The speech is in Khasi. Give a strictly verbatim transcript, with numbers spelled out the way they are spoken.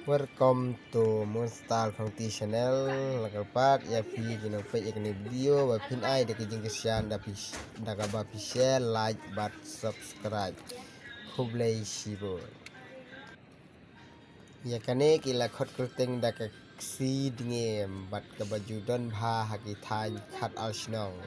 Welcome to Moonstar Khongti Channel. Lah kyrpad ïa phi ki nongpeit ïa kane video ba phin ai da ka jingkyrshan da phi, da kaba phi share, like bad subscribe. Khublei shibun. Ïa kane ki la khot kyrteng da ka Ksi Dngiem bad kaba ju don bha ha ki thaiñ khatar shnong.